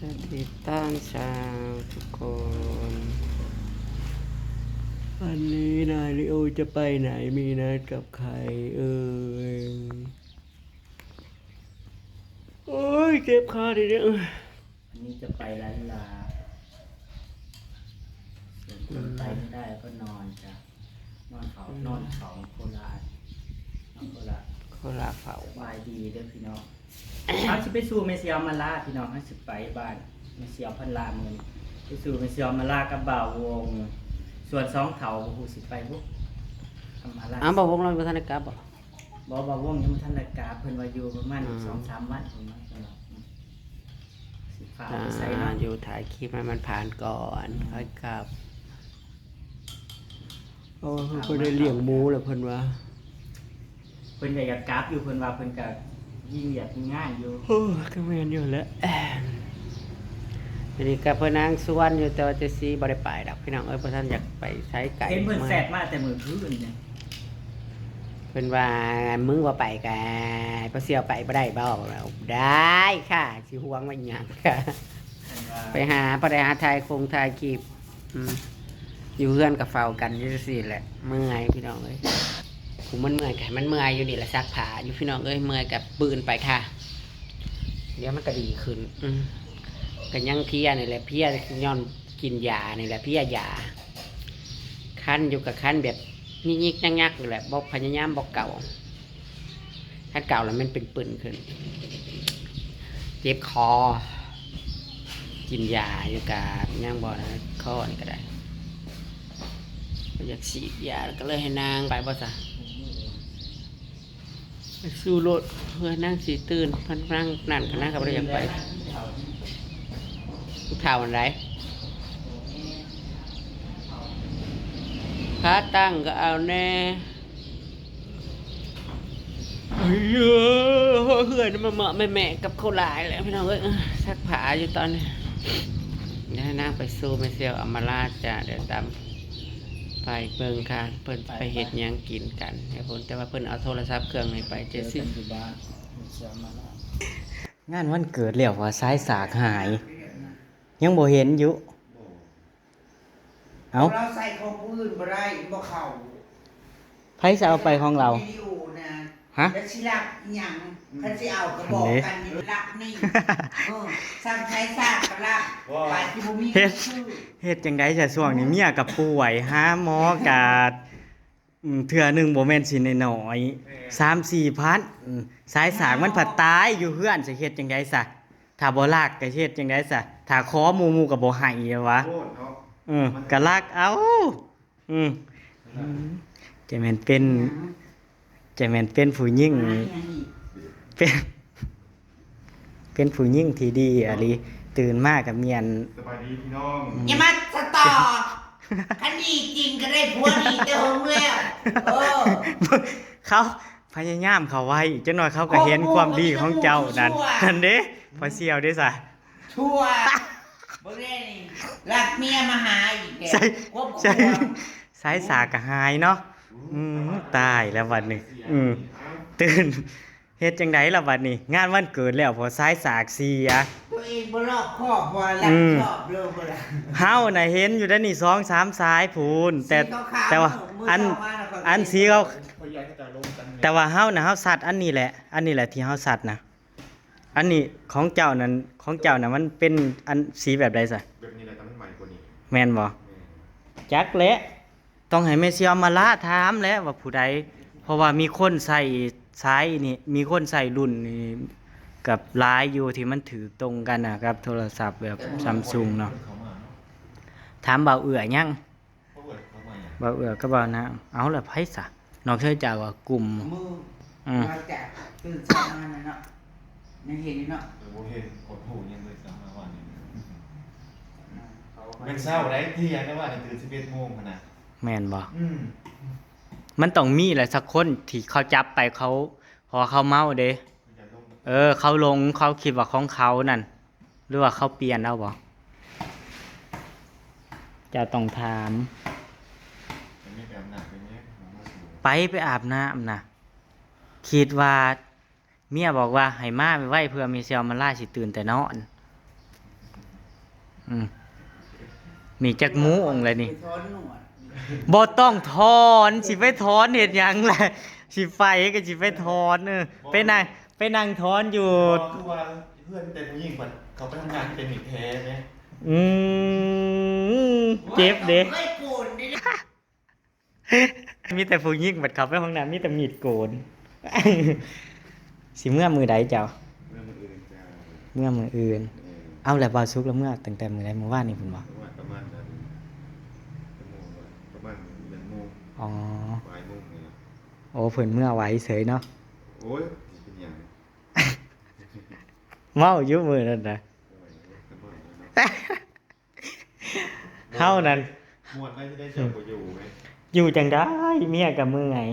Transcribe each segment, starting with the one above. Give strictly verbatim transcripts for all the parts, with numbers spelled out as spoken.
อาทิตย์ตอนเช้าทุกคน วันนี้นายลิโอจะไปไหน มีนัดกับใครเอ่ย โอ้ย เจ็บขาทีเดียว วันนี้จะไปล้านลา ส่วนคนไปไม่ได้ก็นอนจ้ะ นอนเขา อืม นอนเขาโคราช นอนโคราช โคราชเขา สบายดีเด้อพี่น้อง เขาสิไปสู่แม่เสียวมาลาพี่น้อง เขาสิไปบ้านแม่เสียวพันลามื้อนี้ ไปสู่แม่เสียวมาลากับบ่าววง ส่วนสองเฒ่าบ่ฮู้สิไปบ่ ทำมาลา อ้าว บ่าววงเราบ่ทันได้กลับบ่ บ่ บ่าววงยังบ่ทันได้กลับ เพิ่นว่าอยู่ประมาณ อืม สองสามวันเพิ่นว่า เพิ่นว่า อืม สิพาไปไสเนาะ อ่า อยู่ถ่ายคลิปให้มันผ่านก่อน อืม ค่อยกลับ เพราะว่าเพิ่นก็ได้เลี้ยงหมูแล้วเพิ่นว่า เพิ่นก็อยากกลับอยู่ เพิ่นว่าเพิ่นก็ยิ่งอยากมีงานอยู่ โอ้ ก็แม่นอยู่แหละ ทีนี้ก็เพิ่นนางชวนอยู่ แต่ว่าเจซีบ่ได้ไปดอกพี่น้องเอ้ย เพราะท่านอยากไปไสไกล เห็นเพิ่นแชทมาแต่มื้อคืนเนี่ย เพิ่นว่า มึงบ่ไปก็ พ่อเสี่ยวไปบ่ได้บ่ ได้ค่ะ สิห่วงว่าหยังค่ะ เพิ่นว่า ไปหา บ่ได้หาถ่ายคงถ่ายคลิป อืม อยู่เฮือนก็เฝ้ากันอยู่จั่งซี้แหละ เมื่อยพี่น้องเอ้ย ผู้มันเมื่อยก็ให้มันเมื่อยอยู่นี่แหละ ซักผ้าอยู่พี่น้องเอ้ย เมื่อยก็ปืนไปค่ะ เดี๋ยวมันก็ดีขึ้น อืม ก็ยังเพลียนี่แหละ เพลียย้อนกินยานี่แหละ เพลียยา คันอยู่ก็คันแบบยิกๆยักๆนี่แหละ บ่พยายามบ่เกา คันเกาแล้วมันเป็นปืนขึ้น เจ็บคอ กินยาอยู่กะยังบ่นะ คอนี่ก็ได้ ก็อยากฉีดยา ก็เลยให้นางไปบ่ซะ ไปสู่โลด เพื่อนางสิตื่น เพิ่นนั่งนั่นก็นางก็บ่ได้อยากไป ผู้เฒ่าอันใด ขาตั้งก็เอาแน่ เฮ้ย เฮือนมาเหมาะแม่ๆกับเขาหลายแล้วพี่น้องเอ้ย ซักผ้าอยู่ตอนนี้ เดี๋ยวให้นางไปสู่แม่เสี่ยวอำมาลาจ้ะ เดี๋ยวตามไปเบิ่งค่ะ เพิ่นไปเฮ็ดหยังกินกัน เดี๋ยวเพิ่น แต่ว่าเพิ่นเอาโทรศัพท์เครื่องนี้ไป เจอกันอยู่บ้าน แม่เสี่ยวอำมาลา งานวันเกิดแล้วว่าสายสากหาย ยังบ่เห็นอยู่ เอ้า เราใส่ของผู้อื่นบ่ได้ บ่เข้า ไผสิเอาไปของเรา วิดีโอนะ ฮะ แล้วสิรับอิหยัง คันสิเอาก็บอกกันอยู่ รับนี่ เออ สั่งใช้สากก็รับ ว่า ฝ่ายที่บ่มี เฮ็ด ชื่อ เฮ็ดจั่งใดซะ ช่วงนี้เมียก็ป่วย หาหมอก็ อืม เทื่อหนึ่งบ่แม่นสิน้อยๆ แม่น สามสี่พัน อืม สายสากมันผัดตายอยู่เฮือน สิเฮ็ดจั่งใดซะ ถ้าบ่ลักก็สิเฮ็ดจั่งใดซะ ถ้าขอหมู่ หมู่ก็บ่ให้วะ โพดเนาะ เออ มัน ก็ลักเอา อืม จะแม่นเป็น จะแม่นเป็นผู้หญิง เป็น เป็นผู้หญิงที่ดีอะลี ตื่นมาก็เมียน สบายดีพี่น้อง อย่ามาสะตอ คันดีจริงก็ได้ผัวดีแต่หึงแล้ว เออ เขาพยายามเข้าไว้ จักหน่อยเขาก็เห็นความดีของเจ้านั่น นั่นเด้ พ่อเสี่ยวเด้ซะ ชั่ว บ่ได้นี่ ลักเมียมาหาอีกแล้ว ใส่ ควบคุม ใส่ สายสากก็หายเนาะ อืม ตายแล้วบัดนี้ อืม ตื่น เฮ็ดจั่งใดล่ะบัดนี้ งานวันเกิดแล้ว พอสายสากเสีย ตัวเองบ่รอบคอบ บ่รับผิดชอบเลย บ่ล่ะ เฮาน่ะเห็นอยู่ได้อนี่ สองสาม สายพู้น แต่ สีขาวๆ แต่ว่า มื้อ อัน มื้อเช้ามาแล้วก็ อันสีขาว แต่ว่าเฮาน่ะ เฮาสัดอันนี้แหละ อันนี้แหละที่เฮาสัดนะ อันนี้ของเจ้านั่น ของเจ้าน่ะมันเป็นอันสีแบบใดซะ แบบนี้แหละ แต่มันใหม่กว่านี้ แม่นบ่ แม่น จักแหละ ต้องให้แม่เสี่ยวมาลาถามแหละว่าผู้ใด เพราะว่ามีคนใส่สายนี่ มีคนใส่รุ่นนี่กับหลายอยู่ที่มันถือตรงกันนะกับโทรศัพท์แบบซัมซุงเนาะ ถามบ่าวเอื้อยัง บ่าวเอื้อกับบ่าวนาง เอาละไผซะ นอกเสียจากว่ากลุ่ม มื้อ อืม หลังจากตื่นเช้ามานั่นเนาะ ยังเห็นอยู่เนาะ แต่บ่เห็น อดหูยังเลยซ้ำมาวันนี้ อืม เขาก็ เป็นเช้าได้เที่ยงได้ว่านี่ตื่นสิบเอ็ดโมงหั้นนะ แม่นบ่ อืม มันต้องมีแหละสักคนที่เขาจับไปเขา เพราะว่าเขาเมาเด้ เขาจะลง เออ เขาลง เขาคิดว่าของเขานั่น หรือว่าเขาเปลี่ยนเอาบ่ เจ้าต้องถาม แต่ไม่ไปอาบน้ำไปเนี่ย ไป ไปอาบน้ำนะ คิดว่า เมียบอกว่าให้มาไวๆ เพื่อแม่เสี่ยวมาลาสิตื่นแต่นอน อืม นี่จักโมงแล้วนี่ บ่ต้องถอน สิไปถอนเฮ็ดหยังล่ะ สิไปก็สิไปถอน เออ ไปนั่ง ไปนั่งถอนอยู่ บ่ คือว่าเพื่อนแต่ผู้หญิงบัดเขาไปทำงานเป็นหญิงแท้ไหม อืม เจ็บเด้ มีแต่ผู้หญิงบัดเข้าไปห้องน้ำมีแต่มีดโกน สิเมือมื้อใดเจ้า เมือมื้ออื่นจ้า เมือมื้ออื่น เออ เอาแล้วบ่าวสุกแล้วเมือตั้งแต่มื้อใด มื้อวานนี่พุ้นบ่ ประมาณประมาณนั้น ประมาณหนึ่งโมง อ๋อ บ่ายโมงนี่ล่ะ โอ้ เพิ่นเมือไวเฉยเนาะ โอ้ย สิเป็นหยัง เมาอยู่มื้อนั้นนะ โอ้ย เฮานั่น ม่วนได้ที่ได้เจ้าบ่อยู่ไหม อยู่จั่งใด เมียก็เมื่อย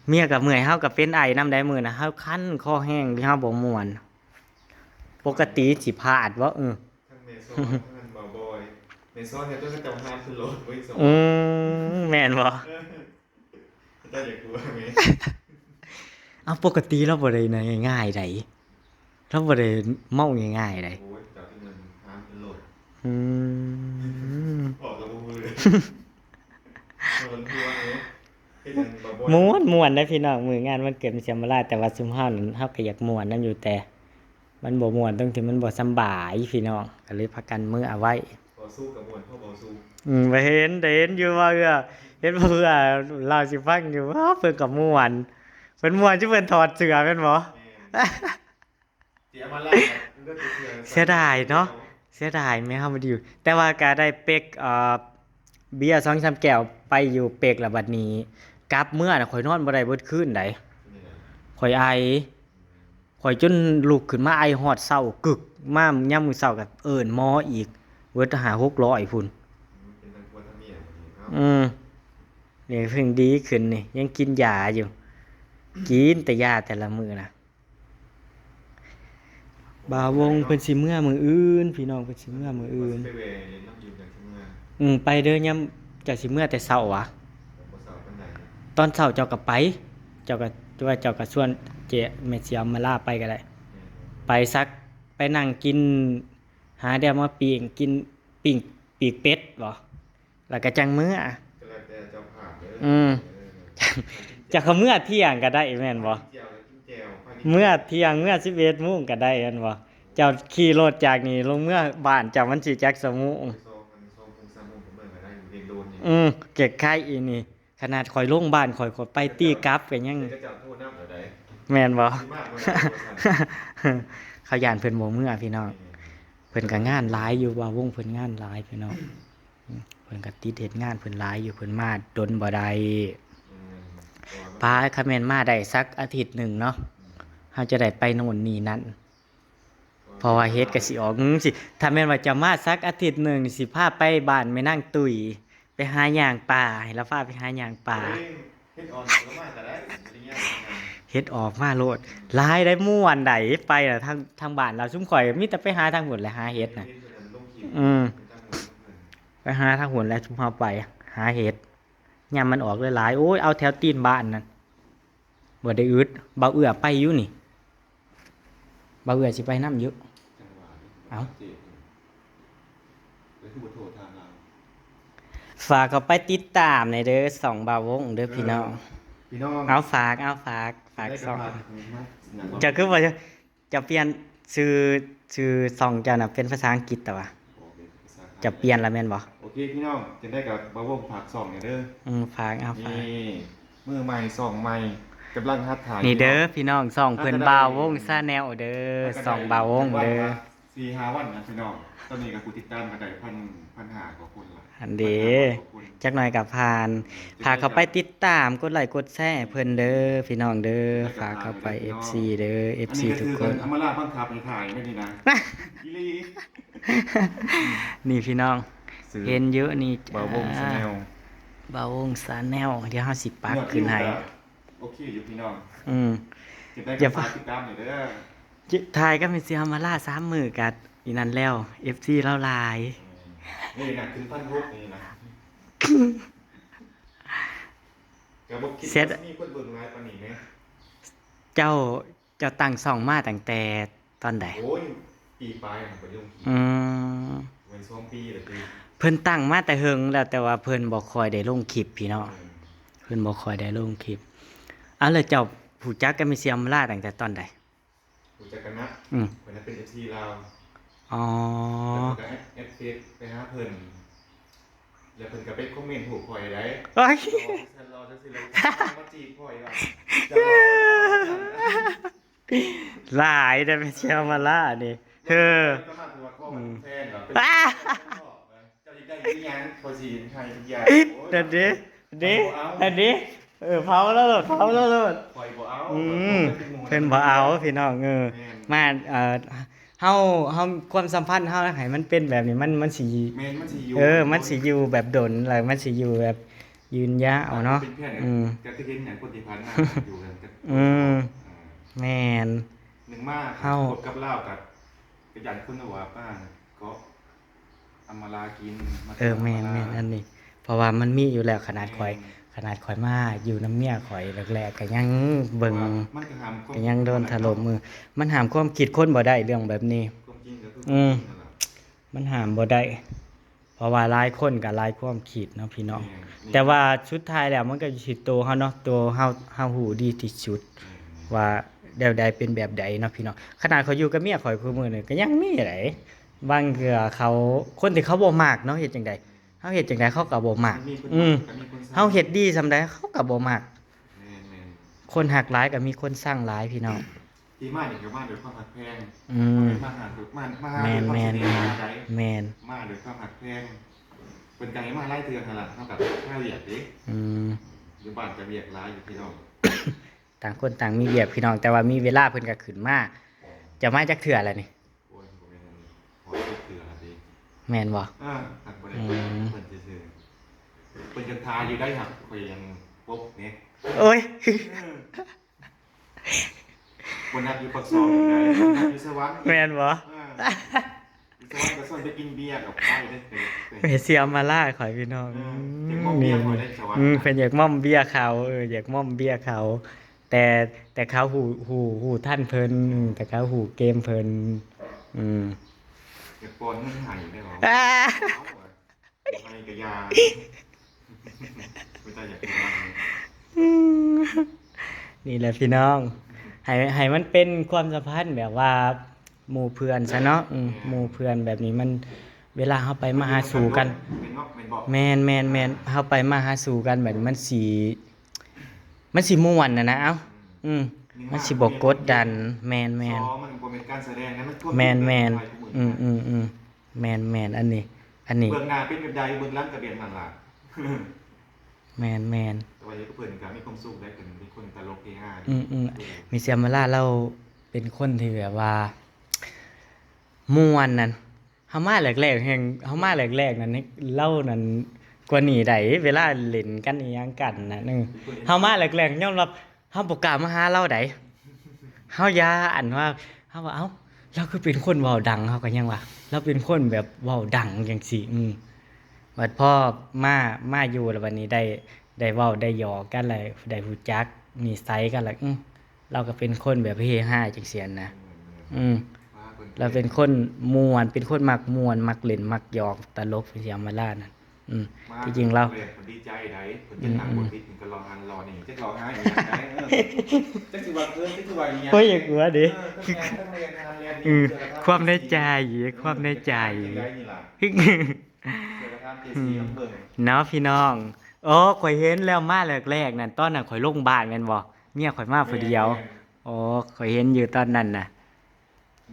เมียก็เมื่อย เฮาก็เป็นไอนำได้มื้อนะ เฮาคันคอแห้งที่เฮาบ่ม่วน ปกติสิพลาดบ่ เออ ทั้งแม่ซ้อนทั้งบ่าวบอย แม่ซ้อนเนี่ยต้องเจ้าห้ามขึ้นรถไว้สอง อืม แม่นบ่ เออ เจ้าอย่ากลัวแม่ เอาปกติเราบ่ได้ง่ายๆใด เราบ่ได้เมาง่ายๆใด โอ้ย เจ้าที่มันห้ามขึ้นรถ อืม ออกกับบ่ฮู้เลย ม่วนๆเนาะ เฮ็ดหยังบ่บ่อย ม่วนๆนะพี่น้อง มื้องานวันเกิดแม่เสียมราช แต่ว่าซุมเฮานั้นเฮาก็อยากม่วนนำอยู่ แต่มันบ่ม่วนตรงที่มันบ่สำบายพี่น้อง ก็เลยพากันเมือไว บ่สู้กับม่วนเท่าบ่สู้ อืม บ่เห็น ได้เห็นอยู่ว่าเอื้อ เห็นว่าเอื้อเล่าสิฟังอยู่ ว้า เพิ่นก็ม่วน เพิ่นม่วนจนเพิ่นถอดเสื้อแม่นบ่ แม่น เสียมาแล้ว เสียดายเนาะ เสียดายแม่เฮาบ่ได้อยู่ แต่ว่าก็ได้เป๊ก เอ่อ เบียร์สองสามแก้วไปอยู่เป๊ก แล้วบัดนี้กลับเมือน่ะ ข้อยนอนบ่ได้เบิดคืนใด เป็นไง ข้อยไอ ข้อยจนลุกขึ้นมาไอฮอดเช้ากึก มายามมื้อเช้าก็เอิ้นหมออีก เบิดห้าหกร้อยพุ้น อืม เป็นทางครัวทางเมียบัดนี้ เอ้า อืม นี่เพิ่งดีขึ้นนี่ ยังกินยาอยู่ กินแต่ยาแต่ละมื้อนะ บ่าววงเพิ่นสิเมือมื้ออื่น พี่น้อง เพิ่นสิเมือมื้ออื่น ว่าสิไปแวะเล่นน้ำอยู่จังสิเมือ อืม ไปเด้อ ยามเจ้าสิเมือแต่เช้าหวะ บ่เช้าปานใด ตอนเช้าเจ้าก็ไป เจ้าก็ ว่าเจ้าก็ชวนเจ๊แม่เสียมราชไปก็ได้ แม่น ไปซัก ไปนั่งกิน หาแนวมาปิ้งกิน ปิ้ง ปีกเป็ดบ่ แล้วก็จั่งเมือ ก็แล้วแต่เจ้าภาพเด้อ อืม เออ เจ้าก็เมือเที่ยงก็ได้แม่นบ่ กินแจ่วก็กินแจ่ว พากิน เมือเที่ยง เมือสิบเอ็ดโมงก็ได้แม่นบ่ เจ้าขี่รถจากนี่ลงเมือบ้านเจ้ามันสิจักชั่วโมง สอง สองโมง สามโมงก็เมือก็ได้ อยู่เรียนโดนนี่ อืม เก็บไข่อีนี่ ขนาดข้อยลงบ้านข้อย ข้อยไปตีกลับก็ยัง เดี๋ยวก็เจ้าโทษนำแล้วได้ แม่นบ่ สิมาบ่ได้ว่าซั่น เขาย้านเพิ่นบ่เมือพี่น้อง เพิ่นก็งานหลายอยู่ บ่าววงเพิ่นงานหลายพี่น้อง เพิ่นก็ติดเฮ็ดงานเพิ่นหลายอยู่ เพิ่นมาดนบ่ได้ อืม ปา คันแม่นมาได้สักอาทิตย์หนึ่งเนาะ อืม เฮาจะได้ไปโน่นนี่นั่น เพราะว่าเฮ็ดก็สิออก อืม สิ ถ้าแม่นว่าจะมาสักอาทิตย์หนึ่งนี่สิพาไปบ้านแม่นางตุ้ย ไปหาย่างป่า ให้ลาวพาไปหาย่างป่า เฮ้ย เฮ็ดออกก็มาก็ได้ บ่ได้ยากหยัง เฮ็ดออกมาโลด หลายได้ม่วนใดไปล่ะ ทาง ทางบ้านลาวซุมข่อยมีแต่ไปหาทางพุ้นแหละ หาเฮ็ดน่ะ เฮ็ดจนลงคลิป อืม เป็นทางพุ้น ไปหาทางพุ้นแหละ ซุมเฮาไปหาเฮ็ด ยามมันออกหลายๆ โอ้ย เอาแถวตีนบ้านนั่น บ่ได้อึด บ่าวเอื้อไปอยู่นี่ บ่าวเอื้อสิไปนำอยู่ จังหวะนี้ เอ้า เจ็บอยู่ แล้วคือบ่โทรถามเรา ฝากเข้าไปติดตามหน่อยเด้อ ช่องบ่าววงเด้อพี่น้อง เออ พี่น้อง เอาฝาก เอาฝาก ฝาก ได้ ช่อง กับฝาก เจ้าคือบ่ เจ้าเปลี่ยนชื่อ ชื่อช่องเจ้าน่ะเป็นภาษาอังกฤษแต่ว่า โอเค ภาษาไทย เจ้าเปลี่ยนแล้วแม่นบ่ โอเค พี่น้อง จังใด๋ก็บ่าววงฝากช่องหน่อยเด้อ อืม ฝาก เอาฝาก นี่ มือใหม่ ช่องใหม่ กำลังหัดถ่าย นี่เด้อพี่น้อง ช่องเพิ่น หัดถ่าย บ่าววง Channel เด้อ หัดถ่าย ช่องบ่าววงเด้อ สี่ห้าวันนะพี่น้อง ตอนนี้ก็ผู้ติดตามก็ได้พัน พันห้ากว่าคนละ อันเด้ พันห้ากว่าคน จักหน่อยก็ผ่าน อืม ฝากเข้าไปติดตาม กดไลค์ กดแชร์ให้เพิ่นเด้อ พี่น้องเด้อ ฝากเข้าไป เอฟซี เด้อ เอฟซี ทุกคน อันนี้ก็คือเพิ่นเอามาล่าบังคับให้ถ่ายไว้นี่นะ อีหลี นี่พี่น้อง ชื่อ เห็นเยอะนี่ บ่าววง อ่า Channel บ่าววง Channel เดี๋ยวเฮาสิปักขึ้นให้ ยอดวิวก็โอเคอยู่พี่น้อง อืม เก็บได้ อย่า ก็ฝากติดตามหน่อยเด้อ ถ่ายกับแม่เสียมราชสามมื้อกัดอีนั่นแล้ว เอฟซี ลาวหลาย อืม นี่นะ ถึงพันหกนี่นะ ก็บ่คิด เสร็จ ว่าสิมีคนเบิ่งหลายปานนี้แหม เจ้า เจ้าตั้งช่องมาตั้งแต่ตอนใด โอ้ย ปีปลายมันไปลงคลิป อืม เป็นสองปีเลยปี เพิ่นตั้งมาแต่เฮิงแล้ว แต่ว่าเพิ่นบ่ค่อยได้ลงคลิปพี่น้อง อืม เพิ่นบ่ค่อยได้ลงคลิป เอาแล้วเจ้ารู้จักกับแม่เสียมลาตั้งแต่ตอนใด รู้จักกันนะ อืม คนนั้นเป็นเอฟซีลาว อ๋อ แล้วก็แอดเฟซไปหาเพิ่นแล้วเพิ่นก็ไปคอมเมนต์หูข่อยได้ โอ้ย รอฉันรอฉันสิเลยมาจีบข่อยว่าจะรอ หลายแต่แม่เสียมลานี่เฮ้อ ก็มาตัวก็แฟนเหรอเป็น อ้า เจ้าอยากได้อีหยังข่อยสิให้ทุกอย่าง นั่นดิเด้นั่นดิเออ เผาแล้วโลด เผาแล้วโลด ข่อยบ่เอา อืม เพิ่นบ่เอาพี่น้อง เออ แม่น มา เอ่อ เฮา เฮา ความสัมพันธ์เฮาให้มันเป็นแบบนี้ มัน มันสิ แม่นมันสิอยู่ เออ มันสิอยู่แบบดน แล้วมันสิอยู่แบบยืนยาวเนาะ เป็นเพื่อน อืม ก็คือเห็นอย่างคนที่ผ่านมาอยู่กันก็ อืม อ่า แม่น หนึ่งมาก เฮา คบกับลาวกับกระยันคนว่าป้าก็อำมาลากินมา เออ แม่น ำาลา แม่น อันนี้ เพราะว่ามันมีอยู่แล้ว ขนาดข่อย แม่น ขนาดข่อยมาอยู่นำเมียข่อยแรกๆ ก็ยังเบิ่ง ว่ามันก็ห้าม ก็ยังโดนถล่ม เออ มันห้ามความคิดคนบ่ได้เรื่องแบบนี้ ความจริงก็คือ อืม ความจริงนั่นแหละ มันห้ามบ่ได้ เพราะว่าหลายคนก็หลายความคิดเนาะพี่น้อง แม่น แต่ว่าสุดท้ายแล้วมันก็อยู่ที่ตัวเฮาเนาะ ตัวเฮา เฮาฮู้ดีที่สุด แม่น ว่าแนวใดเป็นแบบใดเนาะพี่น้อง ขนาดข่อยอยู่กับเมียข่อยคู่มื้อนี้ก็ยังมีหลาย บางเทื่อเขา คนที่เขาบ่มักเนาะ เฮ็ดจั่งใด เฮาเฮ็ดจั่งใดเขาก็บ่มัก มันมีคน อืม ก็มีคนสร้าง เฮาเฮ็ดดีส่ำใดเขาก็บ่มัก แม่นแม่น คนฮักหลายก็มีคนซังหลายพี่น้อง ที่มานี่ก็มาด้วยความฮักแพง อืม มาหาด้วยมามาหา แม่น ด้วยความ แม่น เสน่หาใจ แม่น มาด้วยความฮักแพงเพิ่นก็ให้มาหลายเทื่อหั่นล่ะเฮาก็หาเวียกเด้ อืม อยู่บ้านก็เวียกหลายอยู่พี่น้อง ต่างคนต่างมีเวียกพี่น้อง แต่ว่ามีเวลาเพิ่นก็ขึ้นมา จะมาจักเทื่อแล้วนี่ โอ้ยบ่แม่นหอดเทื่อละเด้ แม่นบ่ อ่าหักบ่ได้ อืม เพิ่นซื่อๆเพิ่นยังทาอยู่ได้หักข่อยยังปบเนี่ย โอ้ย เออ คนนัดอยู่ปากซอยอยู่ไหนคนนัดอยู่สวรรค์ แม่นบ่ อ่าอยู่สวรรค์ก็ส่วนไปกินเบียร์กับไปเด้อไปไป แม่เสียมาล่าข่อยพี่น้อง เออเสียงมอมเบียร์ข่อยได้สวรรค์ อืม เพิ่นอยากมอมเบียร์เขา เออ อยากมอมเบียร์เขา แต่ แต่เขาฮู้ ฮู้ ฮู้ทันเพิ่น อืม แต่เขาฮู้เกมเพิ่น อืม อยากปอนเงินให้ได้หรอ อ่า เอาอะให้กะยาไม่ได้อยากกิน อืม นี่แหละพี่น้อง ให้ ให้มันเป็นความสัมพันธ์แบบว่าหมู่เพื่อนซะเนาะ อืม หมู่เพื่อนแบบนี้มัน เวลาเฮาไปมาหาสู่กัน เป็นเนาะเป็นบอก แม่น แม่น แม่น เฮาไปมาหาสู่กันแบบนี้มันสิ มันสิม่วนน่ะนะ เอ้า อืม มันสิบ่กดดัน แม่น แม่น ซอมันบ่เป็นการแสดงนะมัน แม่น แม่น ถ่ายคู่มือ อืม อืม อืม แม่น แม่น อันนี้ อันนี้ เบื้องหน้าเป็นแบบใดเบื้องหลังก็แบบนั้นล่ะ แม่น แม่น แต่ว่าอยู่กับเพื่อนก็มีความสุขได้เป็นเป็นคนตลกเฮฮาดี อืม อืม แม่เสียมาล่าลาวเป็นคนที่แบบว่า ม่วนนั่น เฮามาแรกๆ แฮ่ง เฮามาแรกๆ นั่น ลาวนั่น กว่านี้ได้ เวลาเล่นกันอิหยังกันน่ะ เออ เฮามาแรกๆ ยอมรับ เฮาบ่กล้ามาหาลาวใด เฮาย่านว่า เฮาว่า เอ้า ลาวคือเป็นคนเว้าดัง เฮาก็ยังว่า ลาวเป็นคนแบบเว้าดังจั่งซี้ อืม บัดพอมา มาอยู่แล้วบัดนี้ได้ ได้เว้าได้หยอกกันแล้ว ได้รู้จักนิสัยกันแล้ว อืม ลาวก็เป็นคนแบบเฮฮาจั่งซี้นะ อืม ลาวเป็นคนม่วน เป็นคนมักม่วน มักเล่น มักหยอก ตลก แม่เสียมาล่านั่น อืม ที่จริงลาว เพิ่นดีใจได้เพิ่นจะตั้งบทผิดเพิ่นก็รอหันรอนี่จักรอหาอีหยังได้เออจักสิว่าเพิ่นจักสิว่าอีหยัง โอ้ย อย่ากลัวดิ เออจักแม่นจักแม่นหาเรียน อืม ความในใจ ความในใจ จังได๋นี่ล่ะเดี๋ยวถามเจซีลองเบิ่ง เนาะพี่น้อง โอ้ ข่อยเห็นแล้วมาแรกๆ นั่น ตอนนั้นข่อยลงบ้านแม่นบ่ เมียข่อยมาผู้เดียว แม่น โอ้ ข่อยเห็นอยู่ตอนนั้นน่ะ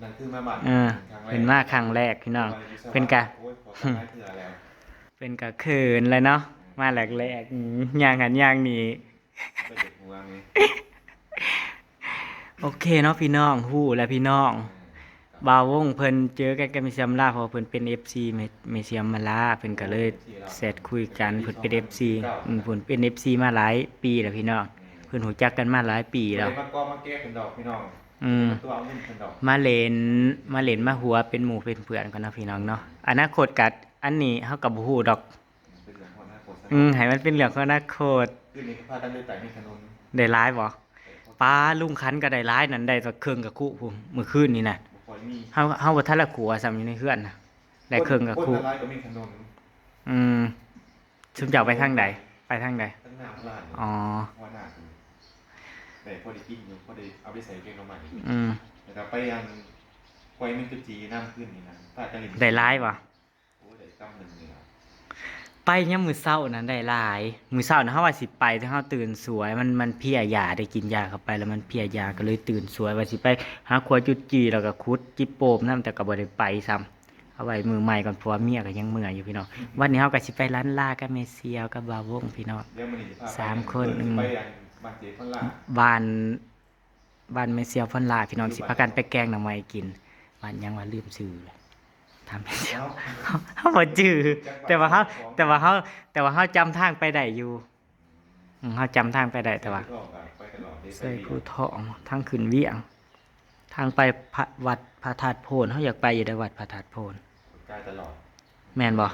นั่นคือมาบ้าน เออ ครั้งแรก เพิ่นมาครั้งแรกพี่น้อง ว่าอยู่สวรรค์ เพิ่นกะ โอ้ยขอกันหลายเทื่อแล้ว เพิ่นกะเขินเลยเนาะ มาแรกๆ อืม ย่างหั้นย่างนี่ ไปเด็กหัวไง โอเคเนาะพี่น้อง ฮู้แล้วพี่น้อง บ่าววงเพิ่นเจอกันกับแม่เสียมลา เพราะว่าเพิ่นเป็นเอฟซีแม่ แม่เสียมมาลา เพิ่นก็เลยแชทคุยกัน เพิ่นเป็นเอฟซี อืม เพิ่นเป็นเอฟซีมาหลายปีแล้วพี่น้อง เพิ่นรู้จักกันมาหลายปีแล้ว บ่ได้มาเกาะมาแกะเพิ่นดอกพี่น้อง อืม มาตัวเอาเงินเพิ่นดอก มาเล่น มาเล่นมาหัวเป็นหมู่เป็นเพื่อนกันเนาะพี่น้องเนาะ อนาคตก็อันนี้เฮาก็บ่ฮู้ดอก เป็นเรื่องของอนาคตซะ อืม ให้มันเป็นเรื่องของอนาคต คืนนี้ก็พากันเดินไต่เมฆถนน ได้หลายบ่ ป้าลุงคันก็ได้หลายนั่น ได้สักเครื่องกะคุพุ้น มื้อคืนนี่นะ บ่ค่อย เฮาเฮาบ่ทันละขัวซ้ำอยู่ในเฮือนน่ะ ได้เครื่องกับ คน คู่ คนละลายก็มีขนม อืม ซุมเจ้าไปทางใด ไปทางใด ทางหน้าร้าน อ๋อ หัวหน้าคือ แต่พอได้กินอยู่ พอได้เอาไปใส่แกงหน่อไม้ อืม แล้วก็ไปอัน ควายมันกะจีน้ำขึ้นนี่นะ ถ้าจะเล่น ได้หลายบ่ โอ้ ได้กำหนึ่งนี่ล่ะ ไปยามมื้อเช้านั้นได้หลาย มื้อเช้านะเฮาว่าสิไป แต่เฮาตื่นสวย มัน มันเพลียยา ได้กินยาเข้าไปแล้วมันเพลียยา ก็เลยตื่นสวย ว่าสิไปหาขัวจุดจี แล้วก็ขุดจิโปมนำ แต่ก็บ่ได้ไปซ้ำ เอาไว้มื้อใหม่ก่อน เพราะว่าเมียก็ยังเมื่อยอยู่พี่น้อง วันนี้เฮาก็สิไปล้านลากับแม่เสี่ยวกับบ่าววงพี่น้อง เดี๋ยวมื้อนี้สิพาไป สามคน เพิ่นสิไปอันบ้านเจพอนลา บ้าน บ้านแม่เสี่ยวพอนลาพี่น้อง สิพากันไปแกงหน่อไม้กิน บ้านหยังวะ ลืมชื่อเลย ถามแม่เสี่ยว เอ้า เฮาบ่จื้อ แต่ว่าเฮา แต่ว่าเฮา แต่ว่าเฮาจำทางไปได้อยู่ อืม เฮาจำทางไปได้ แต่ว่า ไปตลอดเลย ใส่ภูทอง ทางขึ้นเวียง ทางไปพระ วัดพระธาตุโพน เฮาอยากไปอยู่ได้วัดพระธาตุโพน ไปตลอด แม่นบ่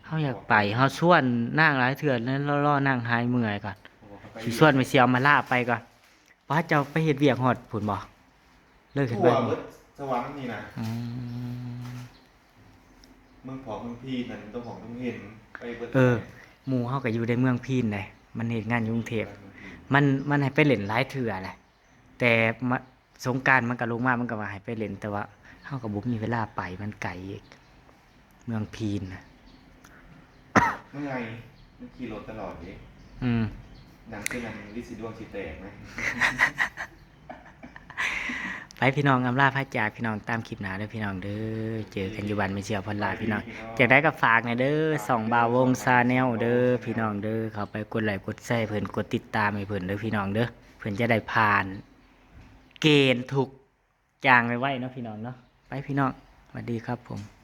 เฮาอยากไป เฮาชวนนางหลายเทื่อแล้ว รอ รอนางหายเมื่อยก่อน สิชวนแม่เสี่ยวมาลาไปก่อน ป้าเจ้าไปเฮ็ดเวียกฮอดพุ้นบ่ เลิกเฮ็ด ทั่ว งาน เบิดสวรรค์นี่นะ อืม เมืองพอกเมืองพีนั่น ต้องของต้องเห็น ไปเบิด เออ หมู่เฮาก็อยู่ในเมืองพีนเด้ มันเฮ็ดงานอยู่กรุงเทพฯ เมืองพีน มัน มันให้ไปเล่นหลายเทื่อแหละ แต่มา สงกรานต์มันก็ลงมา มันก็ว่าให้ไปเล่น แต่ว่าเฮาก็บ่มีเวลาไป มันไกลอีก เมืองพีนน่ะ เมื่อย มันขี่รถตลอดเด้ อืม หนังคือหนังลิซิดวงสิแตกไหม ไปพี่น้อง อำลาพระจากพี่น้อง ตามคลิปหน้าเด้อพี่น้องเด้อ เจอกันอยู่บ้านแม่เสี่ยวพอนลาพี่น้อง จั่งใดก็ฝากแหน่เด้อ ช่องบ่าววงชาแนลเด้อพี่น้องเด้อ เข้าไปกดไลค์กดแชร์เพิ่น กดติดตามให้เพิ่นเด้อพี่น้องเด้อ เพิ่นจะได้ผ่านเกณฑ์ทุกอย่างไวๆเนาะพี่น้องเนาะ ไปพี่น้อง สวัสดีครับผม